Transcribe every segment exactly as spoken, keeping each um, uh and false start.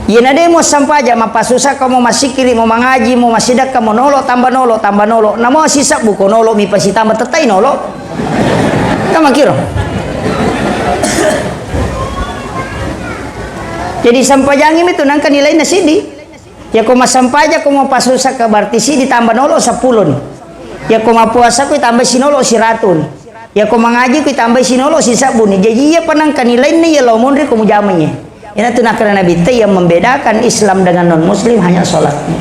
Iyana de' mo sampajang, mappasusakka mo, massikkiri mo, mangaji mo, massidakka mo, nolo', tamba nolo', tamba nolo'. Namo sisebbu ko nolo' mi pasitamba, tettai nolo'. Kan makkiro. Jadi sampajangngi mi tu nangka nilainna siddi. Yako massampajang ko mapasusakka, berarti siddi tamba nolo' seppulo ni. Yako mappuasa ko tambai sinolo' siratu ni. Yako mangaji ko tambai sinolo' sisebbu ni. Jaji iya pa nangka nilainna iya lao monri ko mujamai. Iyana tu nakkeda Nabitta yang membedakan Islam dengan non muslim hanya sholatnya.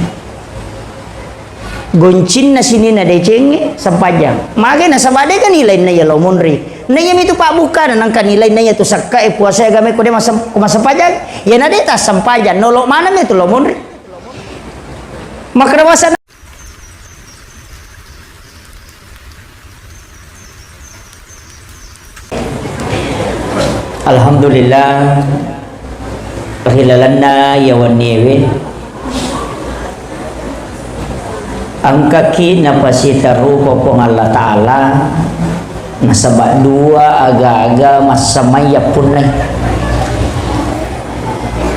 Goncinna sininna decengnge sampajang. Magai nasaba de' ga nilainna iya lao monri. Na iya mitu pabbukkana nangka nilainna iya tu sakka e puasa agama ko de' masam-, ko massampajang. Iyana de' tassampajang, nolo' maneng mi tu lao monri. Makkeda wasana. Alhamdulillah, ri lalenna iya wenniewe engkaki napasitarupa Puang Allah Ta'ala, nasaba dua aga-aga massamai yappunnai.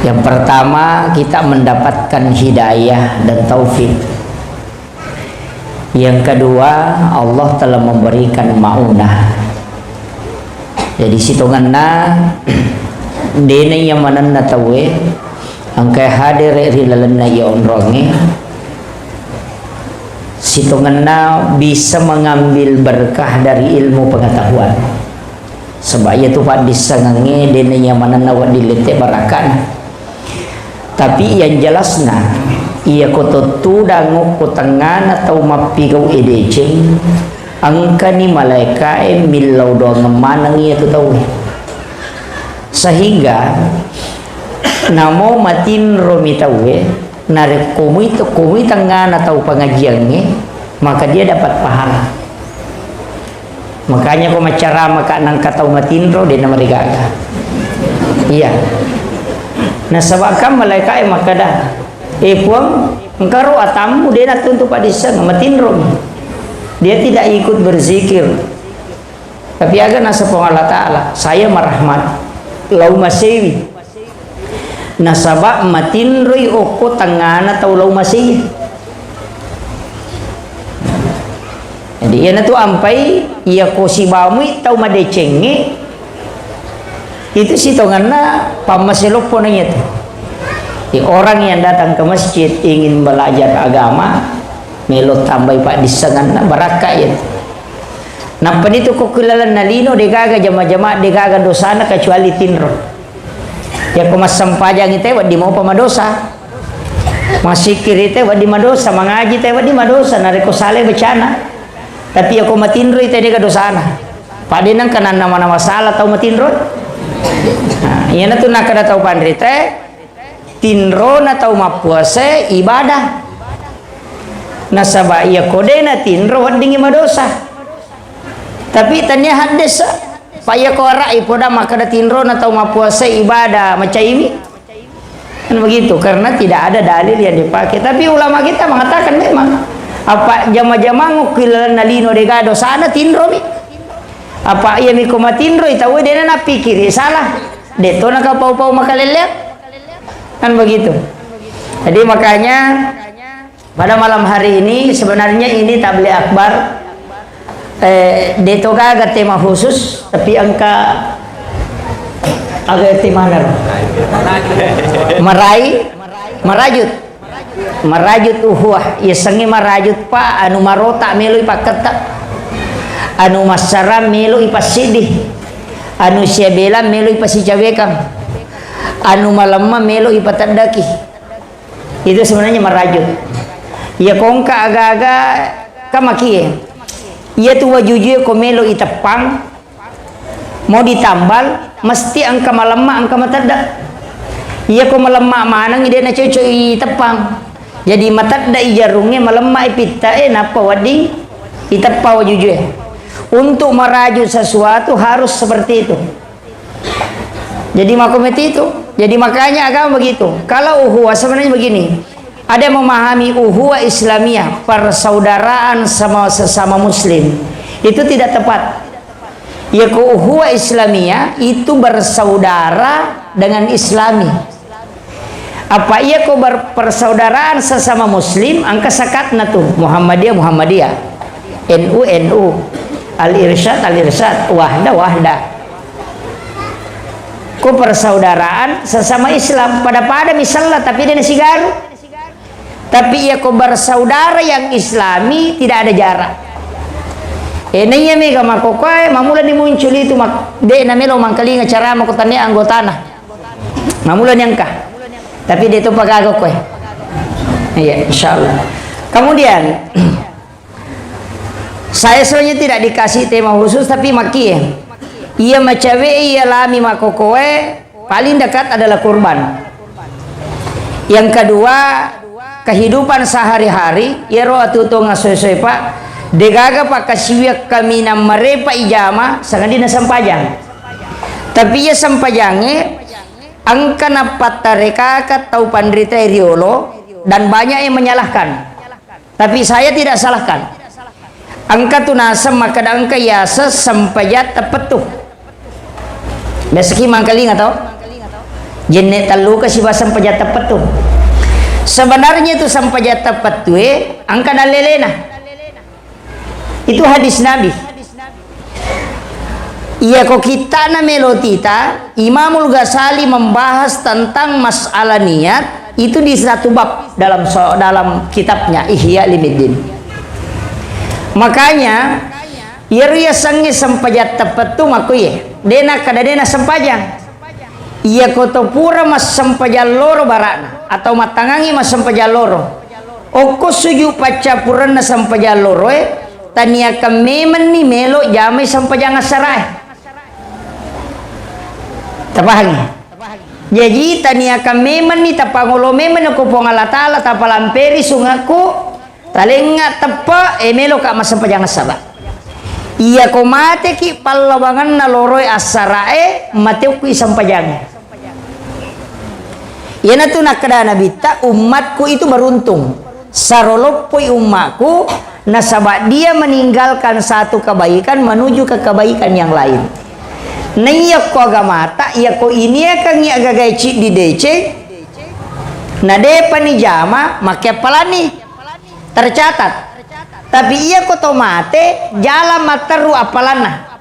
Yang pertama, kita mendapatkan hidayah dan taufik. Yang kedua, Allah telah memberikan maunah. Jadi sitongenna, de' na iya manenna tauwe, engka hadere' ri lalenna iya onrongnge, sitongenna bisa mengambil berkah dari ilmu pengetahuan. Saba' iyatu paddissengengnge de' na iya manenna wedding lette' barakka'na. Tapi yang jelasna, iyako to tudang okko tengngana tau mappigau e deceng, engkani malaeka'e millau doangeng maneng iyatu tauwe. Sehingga namo matinromi tauwe, narekko mui, ko mui tengngana tau pengajiangnge, maka dia dapat pahala. Makanya ko maccarama ka nangka tau matinro, de' namarigaga. Iya. Nasaba' kan malaeka'e makkeda, "Eh, Puang, engkaro atammu de' nattuntu paddisseng, matinromi." Dia tidak ikut berzikir. Tapi aga nasa Puang Allah Ta'ala, "Saya merahmat, lau masewi." Nasaba' matinroi okko tengngana tau lau masei. Jadi, iyanatu ampai, iyako sibawamui tau madecengnge, itu sitongenna pammase loppo na iyatu. Jadi, orang yang datang ke masjid ingin belajar agama, melo tambai paddissengenna, barakka iyatu. Nappanitu ko ku lalenna lino, degaga jama-jama, degaga dosana kecuali tinro. Yako massempajangi te wedding mopa madosa. Massikkiri te wedding madosa, mangaji te wedding madosa, narekko salai bacana. Tapi yako matinroi te dega dosana. Pade nengka nanna mana masalah tau matinro. Nah, iyanatu nakkeda tau panrita, tinrona tau mappuasa ibadah. Nasaba iyako de natinro weddingngi madosa. Tapi tania haddesa. Pa iyako ara'i poda makkeda tinrona tau mappuasa ibadah, macaimi. Kan begitu, karena tidak ada dalil yang dipakai. Tapi ulama kita mengatakan memang, apa jama-jamang okki lalenna lino dega dosana tinromi. Apa iyami ko matinroi tau dena napikiri salah. Detto nakapau-pau makalelleang. Kan begitu. Jadi makanya pada malam hari ini, sebenarnya ini tabligh akbar, eh, de to gaga tema khusus, tapi engka aga tema naro. Marai, marajut. Marajut uhuwah, yasengnge marajut pa, anu marota meloi pakketta. Anu massara meloi passiddi. Anu siabela meloi pasicawekang. Anu malemma meloi pateddaki. Itu sebenarnya marajut. Iya ko engka aga-aga ka makie. Iya tu wajujue ko melo iteppang, mau ditambal, mesti engka malemma, engka matedda. Iya ko malemma maneng, de na cocok iteppang. Jadi matedda i jarungnge, malemma i pitta e, nappa wedding iteppa wajujue. Untuk merajut sesuatu harus seperti itu. Jadi makometi itu. Jadi makanya agama begitu. Kalau uhuwa sebenarnya begini. Ada yang memahami uhuwa Islamiyah, persaudaraan sama sesama muslim. Itu tidak tepat. Ya ko uhuwa Islamiyah itu bersaudara dengan Islami. Apa iya ko ber-, persaudaraan sesama muslim, engka sekatna tu, Muhammadiyah, Muhammadiyah, N U, N U, Al-Irsyad, Al-Irsyad, Wahda, Wahda. Ko persaudaraan sesama Islam, pada-pada misalla, tapi de' nasigaru. Tapi iya ko bersaudara yang Islami, tidak ada jarak. Eh, naiya mega makkokkoe, mamulani muncul itu mak-, de' namelo mangkalinga ceramah ko tania anggotana. Mamulani engka. Tapi de' to pagaga koe. Iya, insyaallah. Kemudian, saya sebenarnya tidak dikasih tema khusus, tapi makkie. Iya macawe, iya lami makkokkoe, paling dekat adalah kurban. Yang kedua, kehidupan sehari-hari, iyaro atuo-tuo ngasoe-soe, Pak, degaga pakkasiwiang kaminang marepa ijama, sangadinna sempajang. Tapi iya sempajangnge, engka nappattarekaka tau panritae riolo, dan banyak yang menyalahkan. Tapi saya tidak salahkan. Engka tu naseng makkeda engka yaseng sempajang teppettu. Biasaki mangkalinga to? Jenne telluka siba sempajang teppettu. Sebenarnya itu sempajang teppettue engka dallelena. Itu hadis Nabi. Iya ko kittana melo tita, Imamul Ghazali membahas tentang masalah niat itu di satu bab dalam so-, dalam kitabnya Ihya Ulumuddin. Makanya, iyaro yasengnge sempajang teppettu makkuye, de' nakkeda de' nasempajang. Iya ko to pura massempajang loro bara'na atau mattangangngi massempajang loro. Okko sujud paccappurenna sempajang loroe, taniakan memenni melo jamai sempajang assarae. Tapahangi? Jaji, taniakan memenni, tapangolo memenni ko Puang Allah Ta'ala, tapalamperi sungakku, talengnga teppe, e, meloka massempajang assara. Iya ko mateki pallawangenna loroe assarae, mateokku i sempajangnge. Iyanatu nakkeda Nabitta, "Ummatku itu beruntung. Saro loppoi ummatku, nasaba dia meninggalkan satu kebaikan menuju ke kebaikan yang lain." Naiyakko agamata, iyako iniakangngi agagae ciddi deceng, nadepani jama, makkeappalanni. Tercatat. Tapi iyako to mate, jalang matteru appalanna.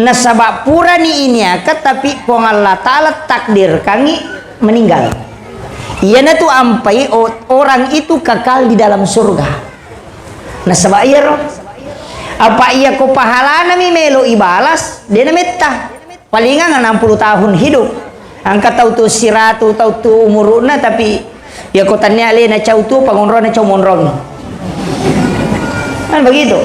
Nasaba purani iniaka, tapi Puang Allah Ta'ala takdirkangngi meninggal. Iyanatu ampai o-, orang itu kekal di dalam surga. Nasaba iyaro. Apa iyako pahalanami melo ibalas, dena metta. Palingang enam puluh tahun hidup. Engka tau tu siratu, tau tu umuru'na, tapi iyako tannia alena cau tu, pangonrona cau monrong. Kan begitu.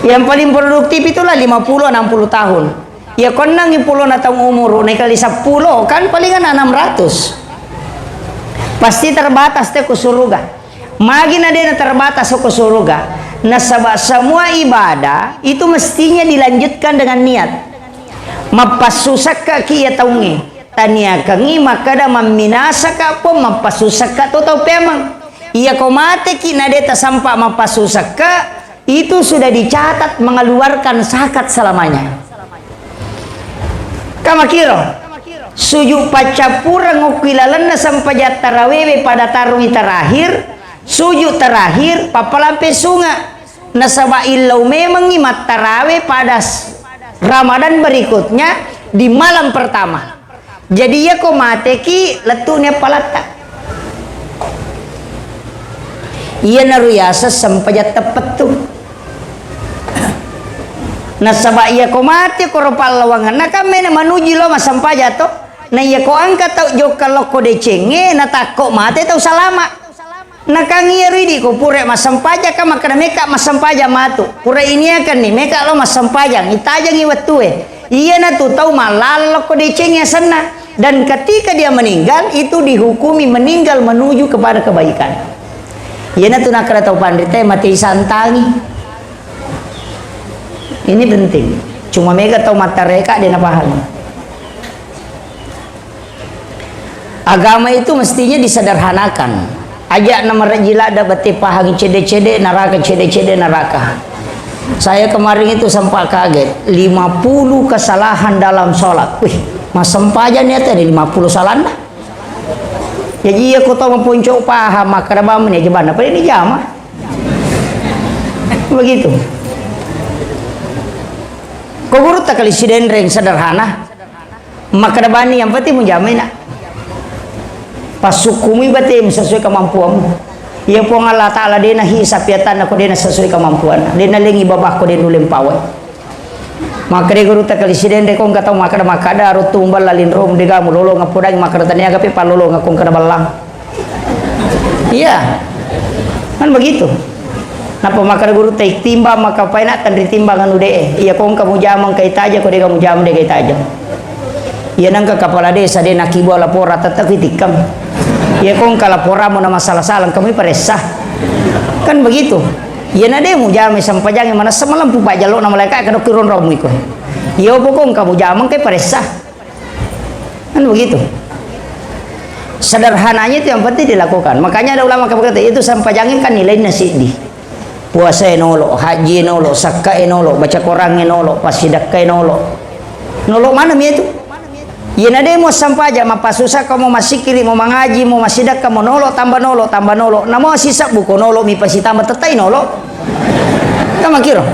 Yang paling produktif itulah lima puluh, enam puluh tahun. Iyako ennang pulona taung umuru'na, kali seppulo, kan palingan enam ratus. Pasti terbatas te ku suruga. Magi na dena terbatas ko suruga. Nasaba semua ibadah itu mestinya dilanjutkan dengan niat. Mappassusakka ki iya taungnge. Taniakangngi makkeda mamminasaka pun mappassusakka to tau peameng. Iyako mateki na de tasampa mappassusakka, itu sudah dicatat mengeluarkan zakat selamanya. Kamakiro, sujud paccappureng okki lalenna sempajang tarawewe pada tarui terakhir, sujud terakhir, pappalampe sunga. Nasaba illau memengngi mattarawe pada s-, Ramadan berikutnya di malam pertama. Jadi, iyako mateki, lettu'ni appalatta. Iyanaro yaseng sempajang teppettu. Nasaba iyako mate koro pallawangenna, kan mena manuji lo massempajang to. Na iyako engka tau jokka lokko decengnge, natakko mate tau salama. Nakang iyaro idi ko pura massempajang, kan makkeda mekka massempajang matu. Pura iniakanni, mekka lo massempajang, itajangi wettue. Iyanatu tau mallala lokko deceng asenna. Dan ketika dia meninggal, itu dihukumi meninggal menuju kepada kebaikan. Iyanatu nakkeda tau panritae, mate isantangi. Ini penting. Cuma mega tau mattareka de napahami. Agama itu mestinya disederhanakan. Aja' namarejji ladda bette pahangi cedde-cedde neraka, cedde-cedde neraka. Saya kemarin itu sempat kaget, lima puluh kesalahan dalam sholat. Wih, massempajang niatnya ada lima puluh salanna. Jaji, iya ko tau maponco paham, makkeda bang meni aja banna, pada ni jama. Begitu. Ko gurutta kali Sidenreng sederhana. Makkeda bani yang penting mujamai nak. Pasukkumui batemu sesuai kemampuanmu. Iya Puang Allah Ta'ala dena hisab yatanna ko dena sesuai kemampuanna. Dena lengi babah ko dena uleng pawai. Makkeda gurutta kali Sidenreng ko engka tau makkeda, makkeda ruttung balla linrom dega mulolong appodangi makkeda taniaga pe pallolong ko engka ballang. Iya. Kan begitu. Napa makkeda gurutta timbang maka paina tenri timbang anu de. Iya ko engka mujama engka itaja ko dega mujama dega itaja. Iya nengka kepala desa de nakibua laporan tetap itikkang. Iya ko engka laporanmu na masalah-salah engka mui paressa. Kan begitu. Iya na de mujama sampajangi manessa malempu pajjallo na malaika kadokki ronromu iko. Iya pokok engka mujama engka paressa. Kan begitu. Sederhananya itu yang penting dilakukan. Makanya ada ulama berkata, itu sampajangnya kan nilainna siddi. Puasa e nolo, haji e nolo, sakka e nolo, baca Quran e nolo, pasidakka e nolo. Nolo mana mi itu? Iya na de mo sampaja, mapasusa ko mo masikiri, mo mangaji, mo masidakka, mo nolo, tambah nolo, tambah nolo. Namo sisabbu ko nolo mi pasitambah tettai nolo. Kan makiro.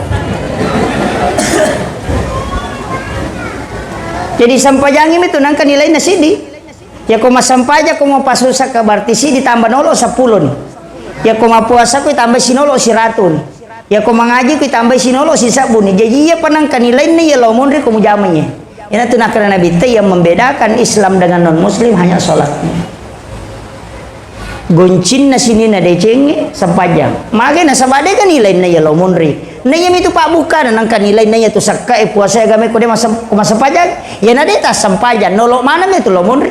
Jadi sampajangi mi tu nangka nilainna siddi. Yako massampajang ko mapasusa ka berarti siddi tambah nolo seppulo ni. Yako mapuasa ko tambai sinolo siratu ni. Yako mangaji ko tambai sinolo sisabbu ni. Jaji iya panangka nilainna iya lao monri ko mujamai. Ina tu nakkeda Nabitta yang membedakan Islam dengan non muslim hanya sholat. Goncinna sininna decengnge sampajang. Mage nasaba dega nilainna iya lao monri. Na iya mitu pabbukkana nangka nilainna iya tu sakka e puasa agama ko de masam-, ko massempajang. Iya na de tassampajang nolo maneng itu lao monri.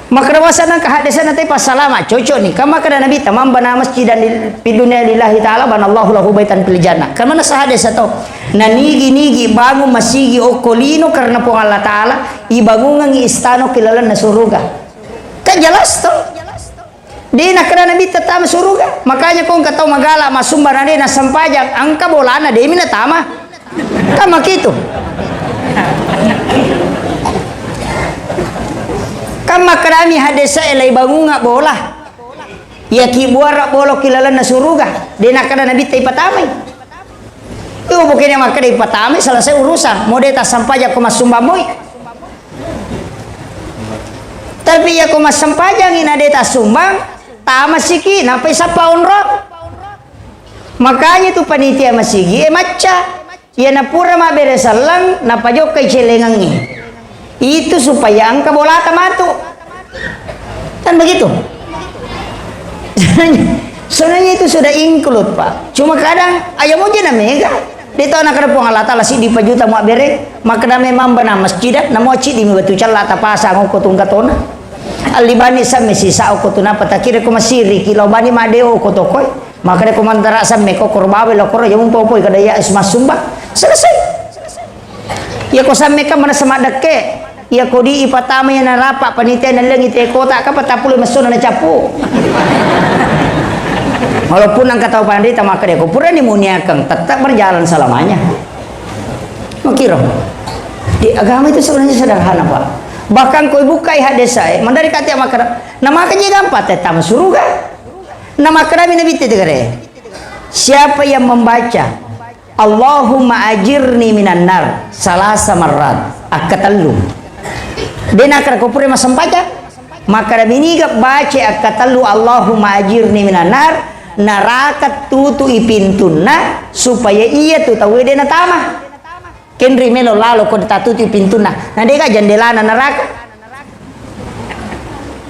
Makkeda wasa nangka hadesana te passalama cocok ni. Kan makkeda Nabi tamamba na masjidan lil-, fid dunya lillahi ta'ala banallahu lahu baitan fil jannah. Kan manessa hadesa to. Na nigi-nigi bangun masigi okko lino karena Puang Allah Ta'ala ibangungengi istana ki lalenna suruga. Kan jelas to. De nakkeda Nabi tetama suruga. Makanya ko engka tau magala masumba na de nassempajang engka bolana de mi natama. Kan makitu. Kan makkedami hadesa e lai bangunga bola. Iya ki buara bola ki lalenna suruga. De nakkeda Nabi te ipatamai. Itu bukannya makkeda ipatamai selesai urusan. Mau de tassampajang ko massumbang moi. Tapi iya ko massempajangi na de tassumbang, tamasiki nampai sappa onrong. Makanya tu panitia masigi e macca. Iya napura mabbere selleng napajokkai celengengnge. Itu supaya engka bolata matu. Kan begitu? Sebenarnya itu sudah include, Pak. Cuma kadang ayam aja na mega. Dia tahu nak ada Puang Allah Ta'ala siddi pajuta muabbere, maka memang benar masjid, namo cidi mi batu cella tapasang ko tungkatona. Alibani samme sisa ko tu napa takira ko masiri ki lao bani madeo ko tokoi. Makkeda ko mantara samme ko korbawe lo koro jamu popoi kada ya es masumba. Selesai. Iya ko samme kan mana semak dekke. Iya ko di ipatama iya narapa panitia nallengi te kota kan patappulo messona na cappu. Walaupun nang katau panrita makkeda ko purani muniakeng tetap berjalan selamanya. Makiro. Di agama itu sebenarnya sederhana, Pak. Bahkan koi bukai hadesa e, mandari katia makkeda, na makanya gampang tetama suruga. Na makkedami Nabi te tegere, siapa yang membaca Allahumma ajirni minan nar salasa marrat, akkatellu. De nakkeda ko pura massempajang, makkedami niga baca akkatellu Allahumma ajirni minan nar, naraka tutui pintunna supaya iya tu tauwe de natama. Kenri melo lalo ko tatutui pintunna. Na dega jendelana neraka.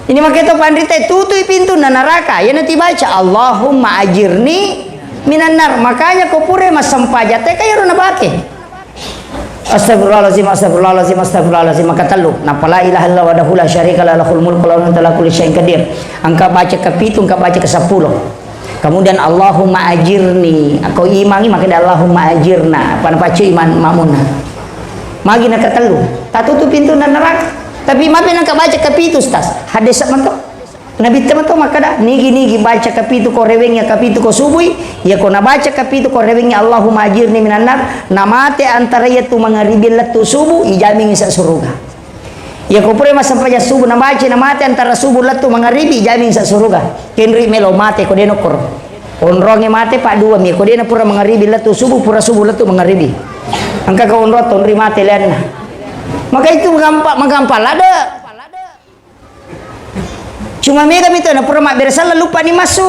Ini makketo panrita tutui pintunna neraka. Yana tibaca Allahumma ajirni minan nar. Makanya ko pura massempajang te kairo nabake. Astagfirullahalazim, astagfirullahalazim, astagfirullahalazim. Maka tellu. Napa la ilaha illallah wahdahu la syarika lah lahul mulku wa lahul hamdu wa huwa ala kulli syai'in qadir. Engka baca kepitu, engka baca keseppulo. Kemudian Allahumma ajirni, ko imangi makkeda Allahumma ajirna, apa napacu iman mamunna. Magi na ketellu, tatutu pintu neraka. Tapi mape nangka baca kepitu, Ustaz. Hadis apa to? Nabi teman to makkeda, nigi-nigi baca kepitu ko rewengi, kepitu ko subui, ya ko nabaca kepitu ko rewengi Allahumma ajirni minan nar, namate antara iya tu mangaribi lettu subuh, ijamingi sa suruga. Iya ko pura massempajang subuh, nabaca, namate antara subuh lettu mangaribi, jamin sa suruga. Kenri melo mate ko deno koro. Onronge mate pa dua mi, ko dena pura mangaribi lettu subuh, pura subuh lettu mangaribi. Engka ko onro tonri mate lenna. Maka itu magampa-, magampang lada. Cuma mega mito na pura mabbere sala lupa ni massu.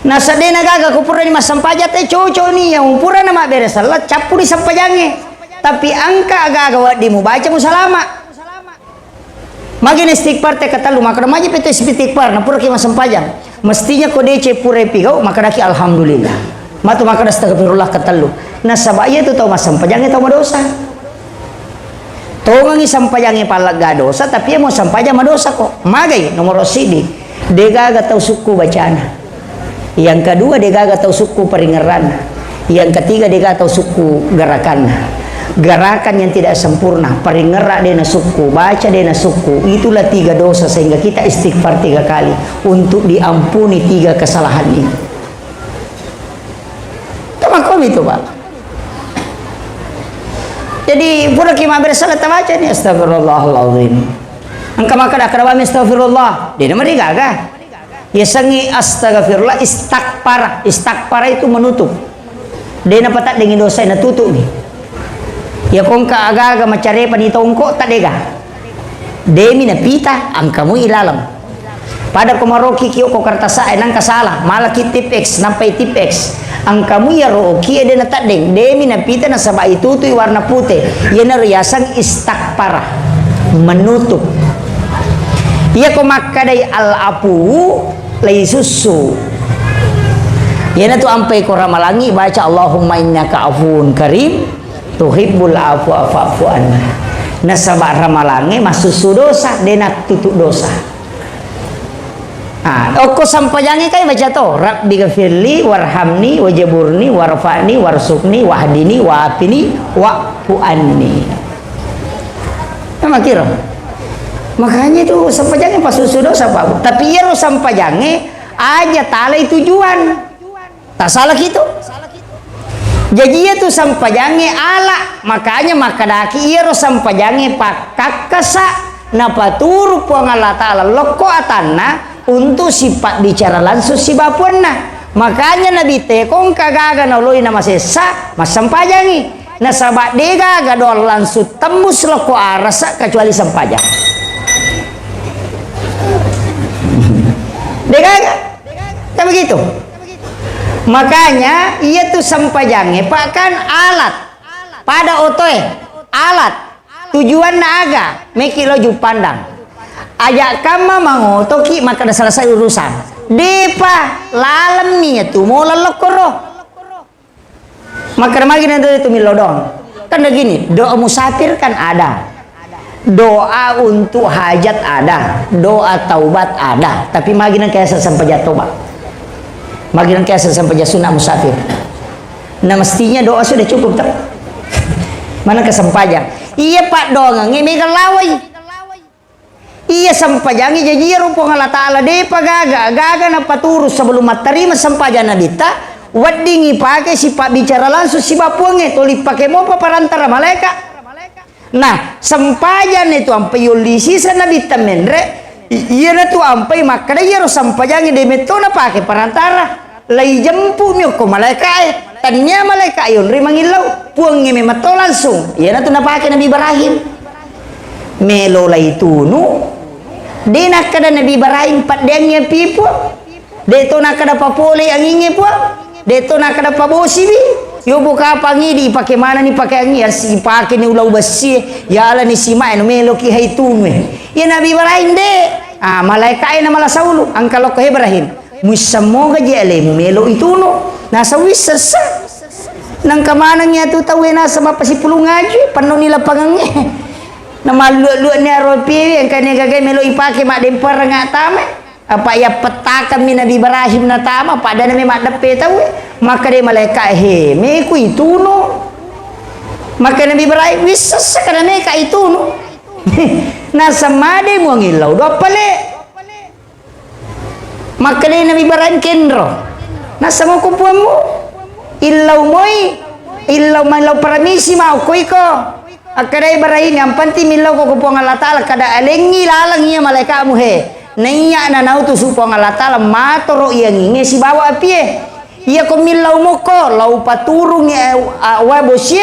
Nasadena gaga ko pura ni massempajang te cocok ni, yang pura na mabbere sala cappu ni sempajange. Tapi angka agaga waddi mubaca musalama. Magi na istighfar te katellu, makkeda maji pe to istighfar, na pura ki massempajang. Mestinya ko dece pura pigau, makkedaki alhamdulillah. Matu makkeda astagfirullah katellu. Nasaba iya tu tau massempajangnge tau madosa. Tongengi sempajangnge pallegga dosa, tapi iya mo sempajang madosa ko. Magai nomoro sidi, degaga tau sukku bacana. Yang kedua, degaga tau sukku paringerranna. Yang ketiga, degaga tau sukku gerakanna. Gerakan yang tidak sempurna, paringerra dena sukku, baca dena sukku, itulah tiga dosa sehingga kita istighfar tiga kali untuk diampuni tiga kesalahan ini. Tamakkomi tu, Pak. Jadi, pura ki mabbere sala tabaca ni, astagfirullahaladzim. Engka makkeda, kada wami astagfirullah. Dena marigaga. Yasengnge astagfirullah, istakfara. Istakfara itu menutup. Dena pataddengi dosa, natutu'mi. Ya kongka agaga macarepa ni tongko, tadega. Demi napita, angkamu ilaleng. Pada ko maroki kio ko kertas e, nangka salah, malaki tip X, nampai tip X. Angkamu ya roki e dena taddeng, demi napita nasaba itutui warna pute. Yenaro yaseng istakfara. Menutup. Iya ko makkadai al-afu, laisussu. Iyanatu ampai ko ramalangi baca Allahumma innaka afuwun karim tuhibbul afwa fa'fu anna. Nasaba ramalange massussu dosa, dena tutu dosa. Ah, okko sampajange kai baca to, Rabbi ghafirli warhamni wajaburni warfa'ni warsukni wahdini wa'afini wa'fu anni. Nama kira? Makanya itu sampajange pasusu dosa, Pak. Tapi iyaro sampajange aja talai tujuan. Tak salah gitu. Jadi iya tu sampajange ala, makanya makadaki iyaro sampajange pakkakkasa napaturu Puang Allah Ta'ala lokko atanna untuk sipabbicara langsung sibapuanna. Makanya Nabi tekong kagaga naoloi namasessa massampajangi. Nasaba degaga doang langsung tembus lokko arasa kecuali sempajang. Degaga. Kan begitu. Makanya iya tu sempajange pak kan alat. Pada otoe alat. Tujuanna aga? Meki lo jupandang. Aja kamma mangotoki makkeda selesai urusan. Depa lalemmi tu mola lokkoro. Makkeda magi na tu millau doang. Kan begini, doa musafir kan ada. Doa untuk hajat ada, doa taubat ada. Tapi magi nang kaya sempajang toba. Magi nang kaya sempajang sunat musafir. Nah, mestinya doa sudah cukup, tak? Mana kesempajang? Iya, Pak, doangangnge mega lawai. Iya, sempajangnge jaji iyaro Puang Allah Ta'ala depa gaga, gaga napaturu sebelum mattarima sempajang Nabitta, weddingi pake sipabbicara langsung sibawa Puangnge, tuli pake mopa perantara malaika. Nah, sempajanna tu ampai yolli sisa Nabitta menre, i-, iyana tu ampai makkeda iyaro sempajangnge de metto napake perantara. Laijempu'mi okko malaeka'e. Tania malaeka'e yonroi mangillau. Puangnge memang to langsung. Iyanatu napake Nabi Ibrahim. Melo laitunu. De nakkeda Nabi Ibrahim, paddeangngi api, Puang. De to nakkeda papole angingnge, Puang. De to nakkeda pabosiwi. Yobo kapang idi ipake manani pake angi, as-, ipake ni ulau bessie. Yalani simae no meloki hai tunue. Iya Nabi Ibrahim de. Ah, malaeka'e na malasa ulu. Angka lokko Ibrahim. Muissammoga je alemu melo itunu. Nasa wissessa. Nangka maneng iya tu tauwe nasaba pasipulung aju, pennoni lapangengnge. Namallua-lua ni aropiwi, engka ni gagai melo ipake maddempereng attama. Apa iya pettakammi Nabi Ibrahim natama, padana me maddeppe tauwe. Makkeda malaeka, "He, meku itunu." Makkeda Nabi Ibrahim, "Wissessa kada meka itunu." Nasamade muangillau dua pale. Makkedai Nabi Ibrahim, "Kenro. Nassamo ko puammu? Illau moi, illau mai lau paramisi ma okko iko." Akkeda Ibrahim, yang penting millau ko Puang Allah Ta'ala, kada alengngi laleng iya malaikatmu he. Naiya nanautusu Puang Allah Ta'ala, matoro iyanginge sibawa apie. Iya ko millau moko, lau paturung iya, a, wa bosie,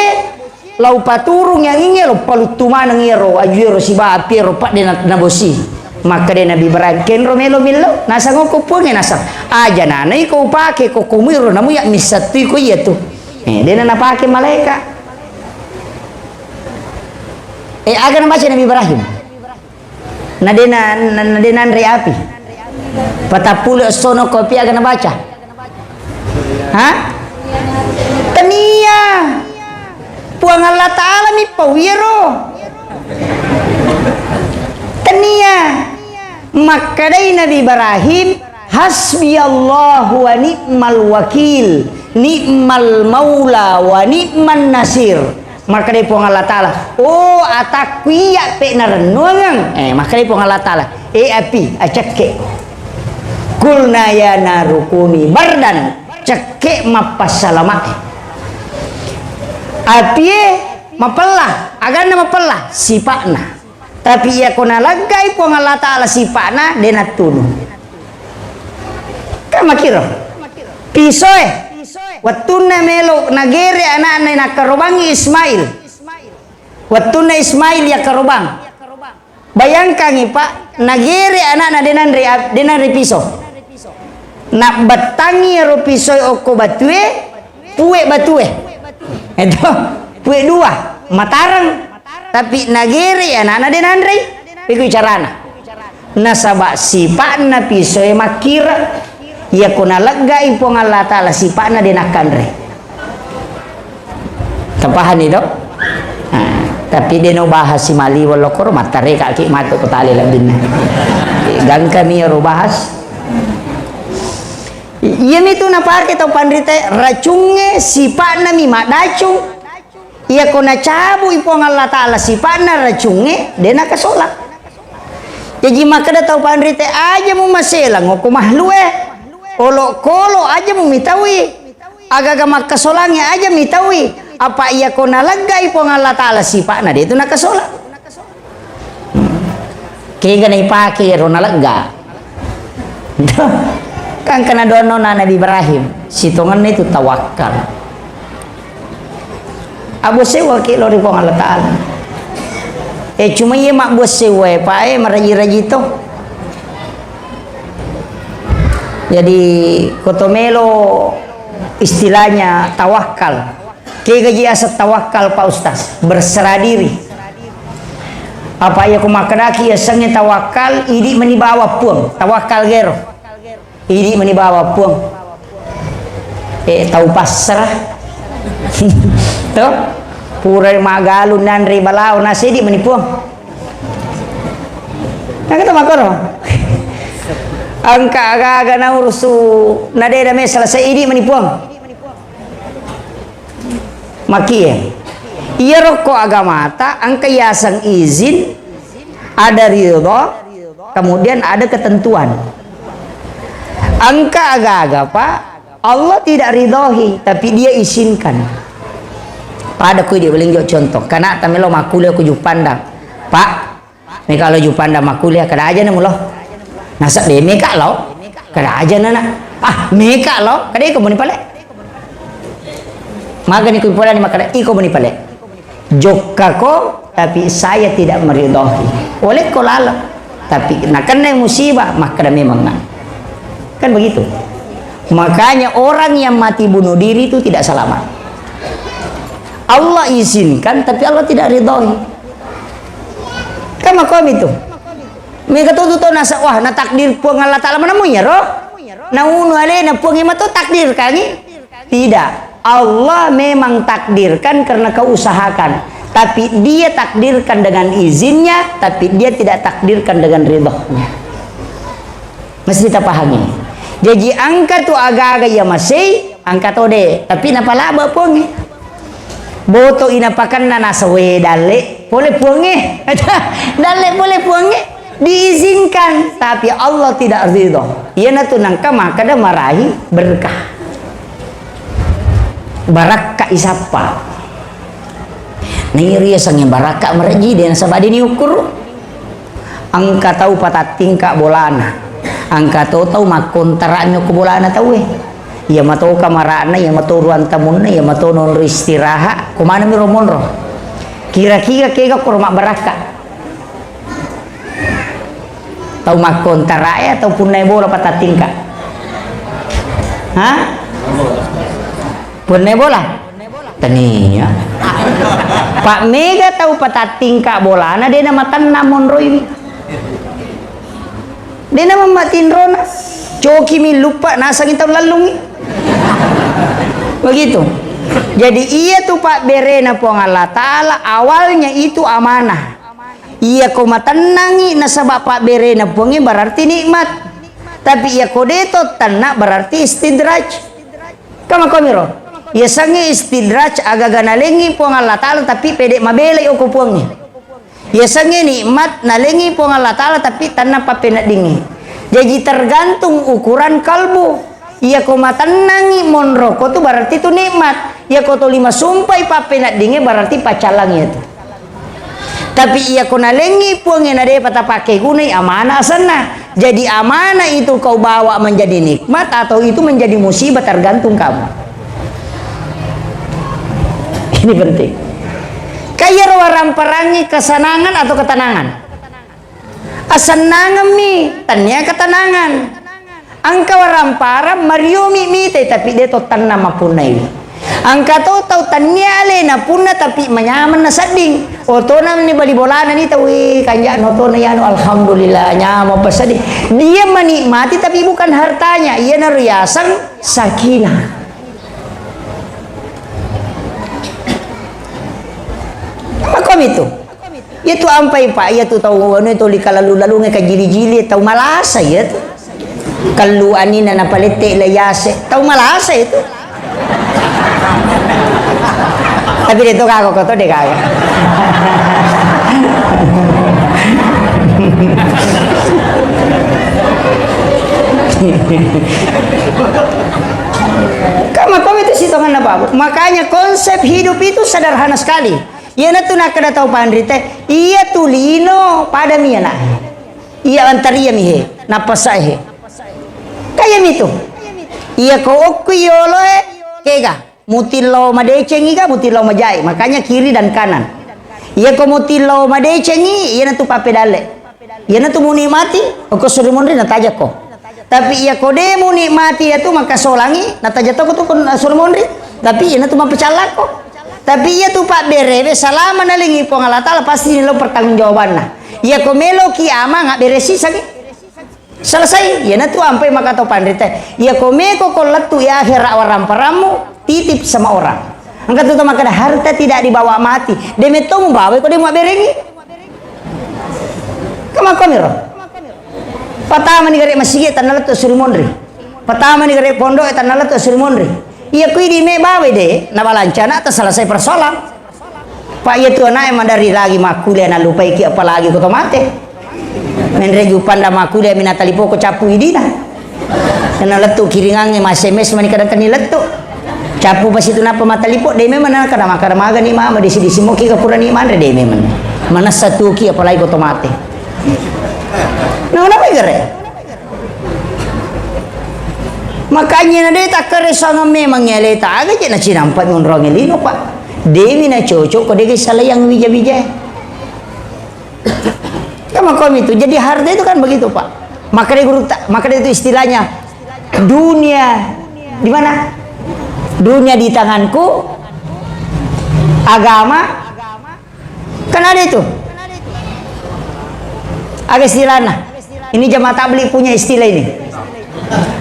lau paturung iyanginge, lo paluttu maneng iyaro, aju iyaro sibawa apie ro, padde na, nabosi. Makkeda Nabi Ibrahim, kenro melo millau, nasang ko Puangnge nasang. Aja nanai ko upake ko komuiro namu ya missattui ko iya tu. Eh, dena napake malaika. Eh, aga nabaca Nabi Ibrahim? Na dena, na, na dena anre api. Patappulo essono kopi aga nabaca? Ha? Tania. Puang Allah Ta'ala mi pawiro. Tania. Makkedai Nabi Ibrahim, "Hasbiyallahu wa ni'mal wakil, ni'mal maula wa ni'man nasir." Makkedai Puang Allah Ta'ala, "Oh, atakku iya pe narennuangeng." Eh, makkedai Puang Allah Ta'ala, "Eh, api, acekke." "Kulna ya narukuni bardan," cekke mappassalama. Apie mapella, aganna mapella, sipa'na. Tapi iya ko naleggai Puang Allah Ta'ala sipa'na, de nattunu. Kan makiro. Pisoe. Wettunna melo nagere anakna nakkarobangi Ismail. Wettunna Ismail yakkarobang. Bayangkangi, Pak, nagere anakna de nanre ap-, de nanre piso. Nabbettangi ero pisoe okko batue, pue batue. Eto, pue dua, matareng. Tapi nagere anakna de nanrei. Iku carana. Nasaba sipa'na pisoe makkira. Iya ko naleggai Puang Allah Ta'ala sipa'na de nakkanre. Tapahani to? Nah, tapi de no bahas si maliweng lokoro, mattarekaki matu ko tali lebbinna. Gangkami ero bahas. I-, iyami tu napake tau panrite, racungnge sipa'na mi maddacung. Iya ko nacabui Puang Allah Ta'ala sipa'na racungnge, de nakasola. Jaji makkeda tau panrite, aja mu maselang okko mahlue. Olokolo aja mu mitaui. Agaga makkasolangnge aja mitaui. Apa iya ko naleggai Puang Allah Ta'ala sipa'na, de tu nakasola. Kega naipake ero nalegga. Kan kena dono na Nabi Ibrahim, sitongenna itu tawakkal. Abbuang sewwa ki lao ri Puang Allah Ta'ala. Eh, cuma iya mabbuang sewwa e, Pak, eh, maraji-raji to. Jadi, koto melo istilahnya tawakal. Kegaji asa tawakal, Pak Ustaz? Berserah diri. Apa iya ku makkedaki yasengnge tawakal, idi meni bawa Puang, tawakal gero. Idi meni bawa Puang. Eh, tau passara. To? Pura magalu nanre balao, nasa idi meni Puang. Nah, kata makoro. Engka aga-aga naurusu, nadeda me selesai, idi meni Puang. Makie. Iyaro ko agamata engka yaseng izin, ada ridho, kemudian ada ketentuan. Engka aga-aga, Pak, Allah tidak ridhoi, tapi Dia izinkan. Pada kui dia paling jo contoh. Kana tamelo makkuliah ku Juppandang. Pak, Meka lo Juppandang makkuliah, kada aja na mulo. Nasaba de meka lo, kada aja na, nak. Ah, meka lo, kada iko muni pale. Magani ku pola ni makkada, iko muni pale. Jokka ko, tapi saya tidak meridhoi. Oleh ko laleng. Tapi nakenna musibah, makkada memang, nak. Kan begitu. Makanya orang yang mati bunuh diri itu tidak selamat. Allah izinkan, tapi Allah tidak ridhoi. Kan makomi tu. Mega tu tu tau nasa, wah, natakdir Puang Allah Ta'ala manamui ya, roh? Naunu alena Puang ima tu takdir kangi? Tidak. Allah memang takdirkan karena kau usahakan. Tapi Dia takdirkan dengan izinnya, tapi Dia tidak takdirkan dengan ridhonya. Mesti tapahami. Jaji engka tu aga-aga iya masei, engka to de, tapi napalaba Puangnge. Boto i napakenna nasawe dalle pole Puangnge. Dalle pole Puangnge. Diizinkan, tapi Allah tidak ridho. Iyanatu nengka makkeda marahi berkah. Barakka isappa. Naiya riasengnge barakka marejji, de nasaba de niukkuru. Engka tau patattingka bolana. Engka to tau makkontara'mi okko bolana tauwe. Iya mato kamara'na, iya mato ruang tamunna, iya mato nonro istirahat. Ko manengmi ro monro. Kira-kira kega koro mabbarakka? Tau makkontara e atau punna bola patattingka? Ha? Punna bola? Tania. Pak mega tau patattingka bolana, de namatenna monroiwi. De namammatinrona. Cokimi luppa, nasangi tau lallungi. Begitu. Jadi, iya tu pabberena Puang Allah Ta'ala, awalnya itu amanah. Iya ko matennangi nasaba pabberena Puangnge, berarti nikmat. Tapi iya ko de to tenna, berarti istidraj. Kamakomiro. Iya sangi istidraj, agaga nalengi Puang Allah Ta'ala, tapi pede mabelai oko Puangnge. Iya sangi nikmat, nalengi Puang Allah Ta'ala, tapi tenna pappeneddingnge. Jaji tergantung ukuran kalbu. Iya ko matennangi monro ko tu, berarti tu nikmat. Iya ko toli masumpai pappeneddingnge, berarti pacallangi itu. Tapi iya ko nalengi Puangnge na depa tapake gunai, amanah asenna. Jadi amanah itu kau bawa menjadi nikmat atau itu menjadi musibah, tergantung kamu. Ini penting. Kayaro waramparangngi kesenangan atau ketenangan. Asennangemmi, tania ketenangan. Engka waramparang mariomi mitai, tapi de to tenna mapunnai. Engka to tau tania alena punna, tapi manyameng nasedding. Otona ni bali bolana ni tau, "Wih, kanja'na otona ianu, alhamdulillah, nyameng pasedding." Dia menikmati, tapi bukan hartanya. Iyanaro riaseng sakinah. Makomi tu. Iya tu ampai, Pak, iya tu tau anu, tau lika lalu-lalunge kajili-jili, tau malasa iya tu. Kallu anina napalette la yase, tau malasa itu. Tapi de to kako, ko to de kako. Kama komi tu sitonganna, Pak. Makanya konsep hidup itu sederhana sekali. Iyanatu nakkeda tau panrita, iya tu lino padami ana'e. Iya antariami he, nappasae he. Kayami tu. Iya ko okku yoloe, kega. Mutillo madecengi ga, mutillo majai. Makanya kiri dan kanan. Iya ko mutillo madecengi, iyanatu pappedalle. Iyanatu munikmati, okko suri monri natajakko. Tapi iya ko de munikmati iyatu makasolangi, nataja toko tu ko suri monri. Tapi iyanatu mapecallakko. Tapi iyatu pabberewe salama nalengi Puang Allah Ta'ala, pasti nilo pertanggungjawabanna. Iya ko meloki amang, abbere sisangi. Selesai, iyanatu ampai maka tau panrita. Iya ko meko ko lettu i akhirat waramparammu, titip sama orang. Engka tu tau makkeda, harta tidak dibawa mati. De metto mubawa ko de muabberengi. Kamakomiro. Patamani gare masigi tanna lettu suri monri. Patamani gare pondok tanna lettu suri monri. Iya kui di me bawa de, nabalanca na ta selesai persoalan. Pak, iya tu ana'e madari lagi makkuliah, nalupaiki apalagi ko to mate. Menre jupanda makkuliah, mina talipoko cappu idina. Kena lettu kiringangnge, ma S M S mani kadang kani lettu. Cappu pasitu napa matalipo, de memang na kada makada magani mama, disi-disi moki ka purani manre, de memang. Manessa tuki apalagi ko to mate. Nah, kenapa gare? Makanya na de takkaresangeng memang aleta, aga je nacinampa monroangnge lino, Pak. Dewi na cocok ko dege salayang wija-wija. Kan makomi itu. Jadi harta itu kan begitu, Pak. Makanya guru ta-, makanya itu istilahnya dunia di mana? Dunia di tanganku, agama Kan ada itu. Aga istilahna. Ini jamaah tabligh punya istilah ini.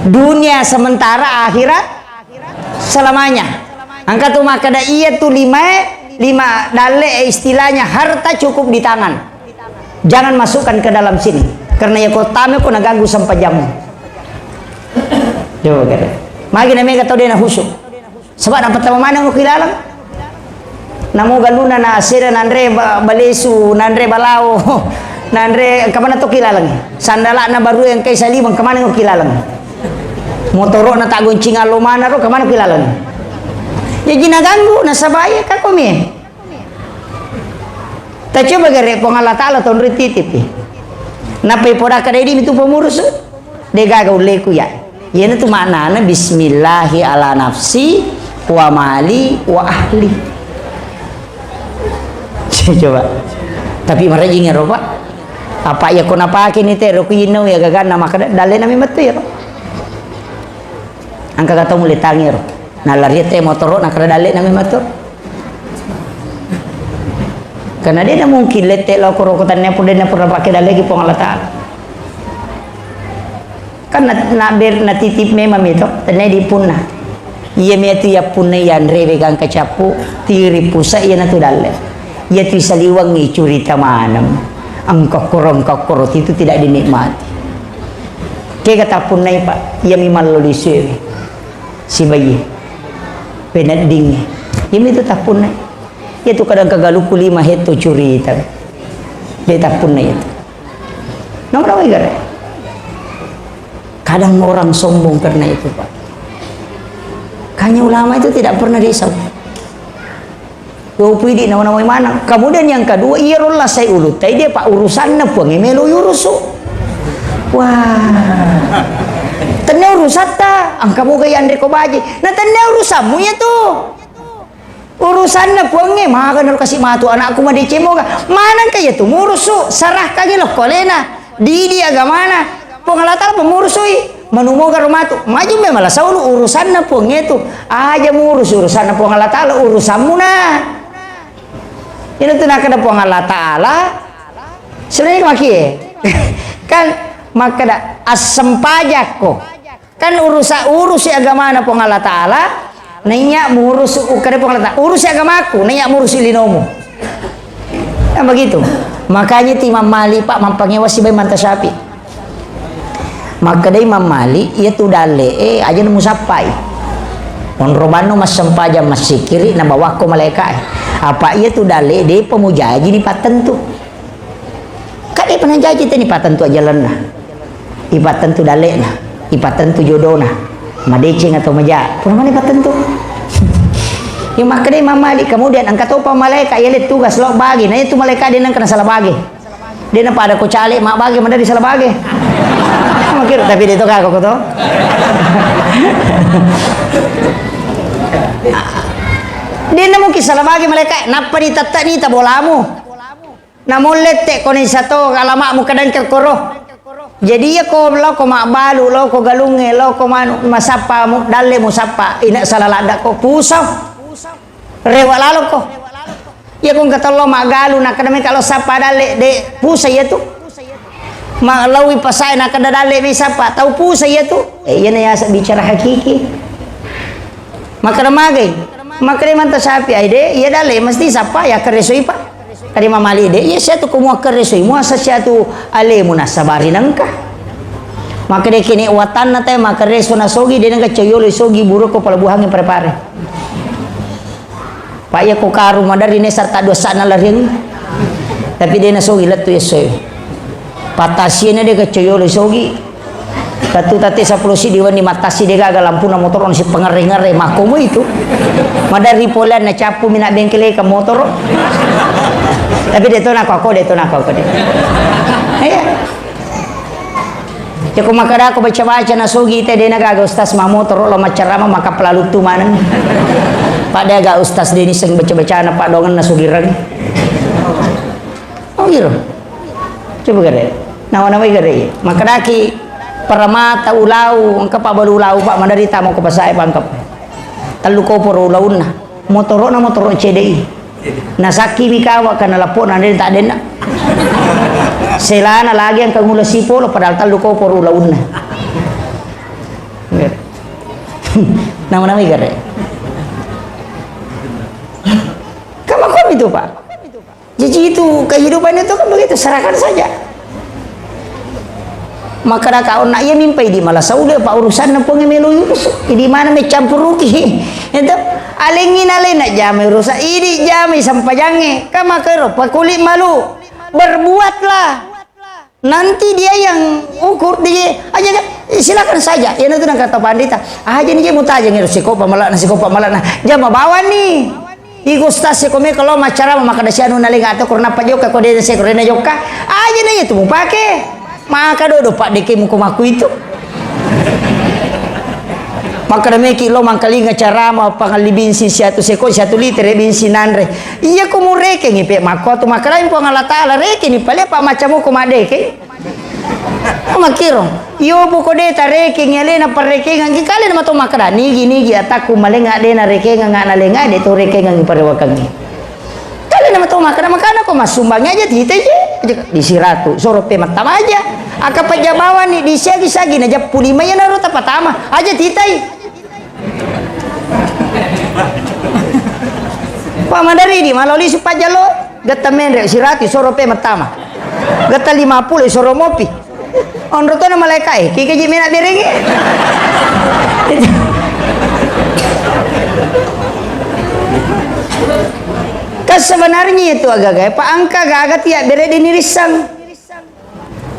Dunia sementara, akhirat selamanya. Engka tu makkeda iya tu limae, lima dalle, istilahnya harta cukup di tangan. Jangan masukkan ke dalam sini. Karena ya kota me ko naganggu sempajammu. Coba kira. Magi na mega tau de na khusyuk. Saba' napattama maneng ko kilaleng. Namo galuna na asera nanre ba-, balesu, nanre balao, nanre engka maneng to kilaleng. Sandala'na barue engkai saliweng, engka maneng ko kilaleng. Motoro'na taggoncing allo manaro, engka maneng ko kilaleng. Jaji naganggu, nasaba' iya ka komi. Tacoba gare Puang Allah Ta'ala tonroi titipi. Nappai poda kada idi mitu pemurusu. Degaga ulleku ya. Iyana tu maknana bismillahi ala nafsi wa mali wa ahli. Coba. Tapi marajing ero, Pak. Apa iya ko napake ni te ro ku inau ya gaganna maka dalle nami mettu ya, Pak. Angka kata mulai tangi ro. Nalari te motoro na kada dalle nami mettu. Karena dia mungkin lette lo koro ko tanne pun dia pura pake dalle ki Puang Allah Ta'ala. Kan na, na ber, na titip memang itu, tenai di punna. Iya mia tu ya punna ya anrewe gangka cappu, tiri pusa iya na tu dalle. Iya tu saliwangi curita maneng. Engkokkoro, engkokkoro itu tidak dinikmati. Kega tapunnai, Pak, iya mi mallo lisu ewe. Sibaye. Peneddingi. Iya mi tu tapunnai. Iya tu kadang kagaluku lima hetto curita. Dia tapunnai itu. Nomor apa gare? Kadang orang sombong karena itu, Pak. Kanya ulama itu tidak pernah risau. Dua puluh idi nawa-nawai manang. Kemudian yang kedua, iya rolla sai ulu. Tai dia, Pak, urusanna Puang e melo urusu. Wah. Tenne urusatta, angka moga yanre ko baji. Nah, tenne urusanmu ya tu. Urusanna Puangnge, maga naro kasi matu anakku madeceng moga. Manengka iya tu murusu, sarahkangi lokko alena, didi agamana. Puang Allah Ta'ala pemurusui, manu moga ro matu. Maju memang la saulu urusanna Puangnge tu. Aja murus urusanna Puang Allah Ta'ala, urusanmu na. Ina tu nakada Puang Allah Ta'ala. Sebenarnya maki kan makkada assempajakko. Kan urusa-, urusi agamana Puang Allah Ta'ala, naiya murusu, ukkada Puang Allah Ta'ala, urusi agamaku, naiya murusi linomu. Nah, begitu. Makanya ti Imam Malik, Pak, mampangewa sibai Manta Syafi'i. Makkeda Imam Malik, iya tu dalle e, aja musappai. Onro banno massempajang massikiri, nabawakko malaika e. Apa iya tu dalle e, depa mujaji ni pattentu. Kade pernah jaji teni pattentu ajalanna. Ipattentu dalle'na, ipattentu jodona. Madeceng atau maja. Pura mana ipattentu? Yang makkeda Imam Malik, kemudian engka topa malaika yale tugas lo bagi. Nah, itu malaika de nengka salah bagi. De na pada ko cale mak bagi, madari salah bagi. Makir, tapi de to kako to. De na mungkin salah bagi malaika, nappa ni tetta ni tabolamu. Namollette ko nisa to alama'mu kadang kekkoro. Jadi iya ko lao ko mabbalu, lao ko galungnge, lao ko manu, masappa mu dalle musappa, ina sala ladda ko pusa. Rewa lalo ko. Iya ko engka tello maggalu nakkeda meka lo sappa dalle de pusa iya tu. Ma lawi pasae nakkeda dalle mi sappa tau pusa iya tu. Eh, iyana yasa bicara hakiki. Makkeda magai. Makkeda Manta Syafi'i ai de, iya dalle mesti sappa ya keresoi pa. Kade Imam Malik de, iya siatu ko muakkeresoi, muasa siatu alemu nassabari nengka. Makkeda kene watanna te makkereso nasogi, de nengka coyolo sogi buro ko pelabuhangnge Parepare. Pa iya ko karu madari nesa ta dua sana lariang. Tapi de nasogi lettu essoe. Patasiena de ka coyolo sogi. Tatu tate seppulo siddi wenni mattasi de gaga lampuna motoro nasi pengerre-ngerre makkomo itu. Madari polean na cappu mina bengkele ka motoro. Tapi de to nako ako, de to nako ako de. Iya. Ya ko makkeda ko baca-baca na sogi te de na gaga ustaz ma motoro lo maccarama maka pelaluttu maneng. Pada ga ustaz de niseng baca-bacana padongen na sogi reng. Oh, iro. Coba gare. Nawa-nawai gare. Makkedaki paramata ulau, engka pa balu ulau, Pak, madari tama ko pasae pangkep. Tellu koporo ulaunna. Motorona motoro C D I. Nasakki mi kawa kana lapona den tak denna. Selana lagi engka ngula sipolo padahal tellu koporo ulaunna. Nawa-nawai gare. Kama komi tu, Pak. Jadi itu kehidupan itu kan begitu, serahkan saja. Makkeda ka onna iya mimpai di mala saule pa urusanna Puang melo urus. Idi mana me campuruki. Itu alengi nalena jamai urusan idi jamai sempajangnge. Kama kero pakuli malu. Berbuatlah. Nanti dia yang ukur dia aja kan silakan saja. Ya nanti nang kata pandita. Aja nih mutaja ngiru sikopa malana sikopa malana. Jama bawani. Igo ustaz seko meko lo maccarama makkeda sianu nalenga atau korona pajokka ko dena seko rena jokka. Aja na iya tu mupake. Maka dodo pak deke muko maku itu. Makkeda meki lo mangkalinga carama pangalli bensin siatu seko siatu litere bensin nanre. Iya ko murekengi pe makko tu makkedai Puang Allah Taala rekeni pale pak macca muko madeke. Makkiro, iyo poko de tarekengi alena parrekengeng ki kale na mato makkeda nigi nigi atakku malenga de narekengeng na lenga de to rekengeng parewakengi. Kale na mato makkeda makana ko massumbangi aja tita je. Aja di siratu soro pe mattama aja. Aka pajja bawani di siagi sagi na jappu lima ya naro tapatama aja titai. Pak madari di maloli supajalo getta menre sirati soro pe mattama. Getta lima puluh soro mopi. Onro tona malaika e, kike ji mena berengi. Kan sebenarnya itu agaga, Pak angka gaga tiap bere dini rissang.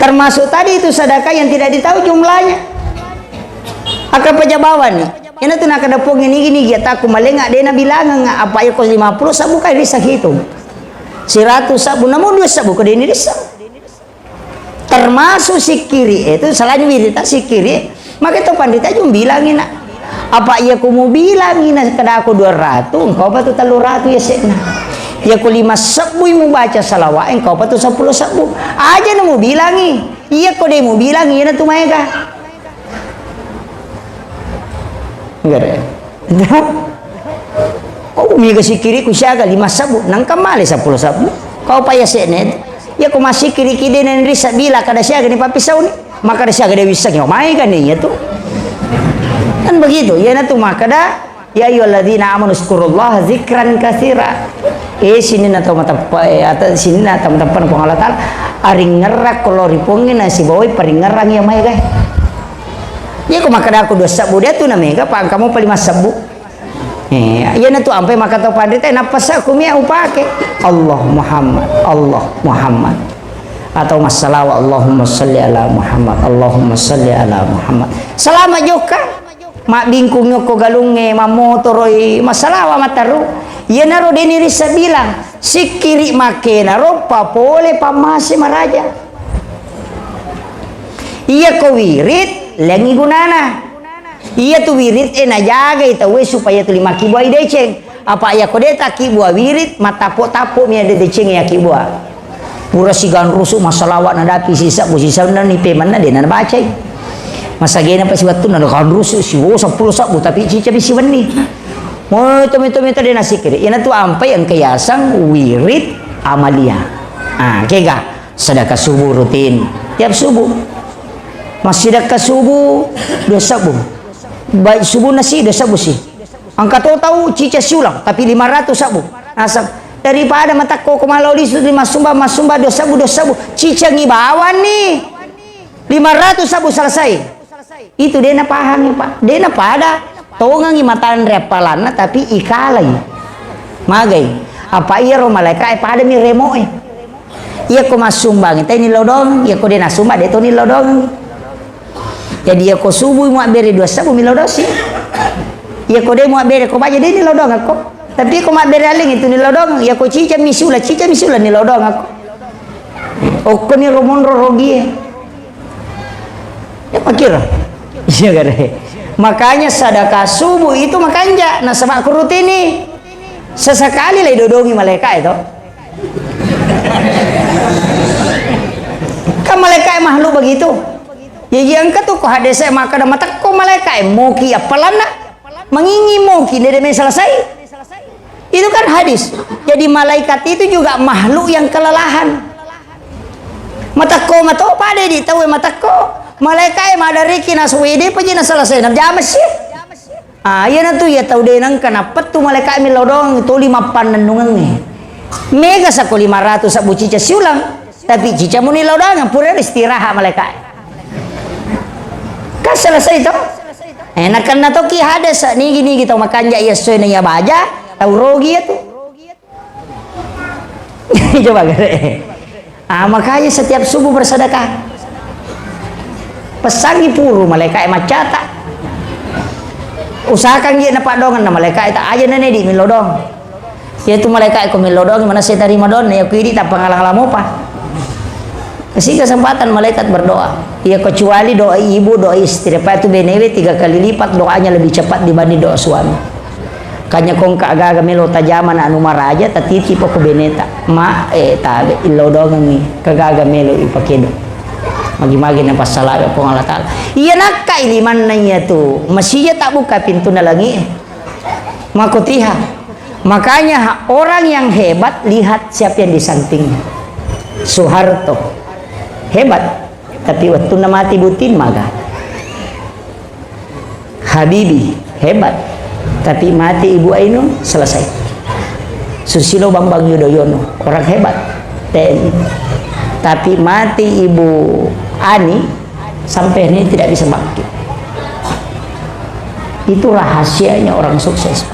Termasuk tadi itu sedekah yang tidak ditahu jumlahnya. Aka pajabawan ni. Ena tu nakada pong ini gini gia taku malenga dena bilangan apa ya kos lima puluh sabu kai risa hitung. Seratus sabu namun dua sabu ko deni risa. Termasuk sikiri itu selain wirita sikiri. Maka itu pandita jum bilangi nak. Apa iya ku mu bilangi nak kada aku dua ratus, engkau apa tu telu ratus ya sekna. Iya ku lima sabu mu baca salawat, engkau apa tu sepuluh sabu. Aja na mu bilangi. Iya ko de mu bilang iya na tu maega. Enggak ada. Oh, mega sikiri ku siaga lima sabu, nangka male sepuluh sabu. Kau paya sekne. Ya ko masikiri kide nenri sabila kada siaga ni papisau ni. Maka ada siaga de wisseng yo maega ni ya tu. Kan begitu. Ya na tu maka da Ya ayyuhalladzina amanu dzkurullaha dzikran katsira. Eh, sininna tau mateppa, eh, ata-, sininna tau mateppa Puang Allah Taala. Aringngerang ko lao ri Puangnge nasibawai paringngerang iya maega. Iya ko makkeda aku dua sabbu dia tu na mega, pa engka mopa lima sabbu. Eh, iya na tu ampai maka tau panrita, eh, nappa sa ku mia upake. Allah Muhammad, Allah Muhammad. Atau massalawa, Allahumma salli ala Muhammad, Allahumma salli ala Muhammad. Salama jokka. Mabbingkung yokko galungnge, mammotoroi, massalawa matteru. Iyanaro deni rissa bilang, sikkiri makkenaro papole pammase maraja. Iyako wirid, lengngi gunana. Iyatu wirid e najagai tauwe supaya tuli makkibua deceng. Apa iyako de takkibua wirid, mattappo-tappo mi de deceng yakkibua. Pura siganrusu massalawa nadapi sisabbu sisaunna ni pemanna de nabacai. Masagena pa siwettunna ganrusu siwo seppulo sabbu tapi cica mi siwenni. Mo to mi to mi to de nasikiri. Iyana tu ampai engka yaseng wirid amalia. Ah, kega sedekah subuh rutin tiap subuh. Massidekka subuh dua sabbu. Baik subuh nasi dua sabbu si. Engka to tau cica siulang, tapi lima ratus sabbu. Nasab, daripada matakko ko malo lisu di massumba, massumba dua sabbu, dua sabbu. Cicangi bawang ni. Lima ratus sabbu selesai. Itu de napahangi, Pak. De napada. Tongangi matanre appalanna, tapi ikalai. Magai. Apa iyaro malaika e pada mi remoe. Iyako massumbangi, tai nilodong. Iyako de nasumba, de to nilodong. Jadi, iyako subuh muabbere dua sabbu, millau dosi. Iyako de muabbere ko baja, de nillau doang akko. Tapi ko mabbere aleng itu nillau doang, iyako cica mi siula, cica mi siula nillau doang akko. Okko ni romonro rogie. Ya, makiro. Iya, gare. Makanya sedekah subuh itu makanja, nasaba kurutini. Sesekali lai dodongi malaika itu. Kan malaika makhluk begitu. Ya, iya engka tu ko hadese makkeda matekko malaikae moki appalanna. Mangingi moki dede me selesai. Itu kan hadis. Jadi malaikat itu juga makhluk yang kelelahan. Matekko mato pada di tau matekko. Malaikae madariki naswede paji na selesai na jama sih. Ah, iyanatu iya tau de nengka nappettu malaika'e millau doang tuli mappannennungengnge. Mega sako lima ratus sabbu cica siulang, tapi cica muni lau doang pura istirahat malaika'e. Kan selesai to? Eh, nakenna toki hadis nigi-nigi tau makanja iya essoe na iya baja, tau rogi iya tu. Coba gare. Ah, makanya setiap subuh bersedekah. Pesangi puru malaika'e maccata. Usahakan je napaddongeng na malaika'e ta aja nene di millau doang. Iya tu malaikat ko mello doang, mana saya tarima doang, ya ku idi tappa ngalang-alang mopa. Kasih kesempatan malaikat berdoa. Iya, kecuali doa ibu, doa istri. Apa itu benewe tiga kali lipat doanya lebih cepat dibanding doa suami. Kanya kongka agaga melo tajama na anu maraja, tatiti poko beneta. Ma, eh, tabe, illo doang ni. Kagaga melo ipakedo. Magi-magi na pasalaga Puang Allah Ta'ala. Iya nakka ilimanna iya tu. Masija tak buka pintu na langi. Makotiha. Makanya ha-, orang yang hebat, lihat siapa yang di sampingnya. Soeharto. Hebat. Tapi waktu na mati Butin, maga. Habibie. Hebat. Tapi mati Ibu Ainun, selesai. Susilo Bambang Yudhoyono. Orang hebat. T N I. Tapi mati Ibu Ani, sampai ini tidak bisa bangkit. Itu rahasianya orang sukses.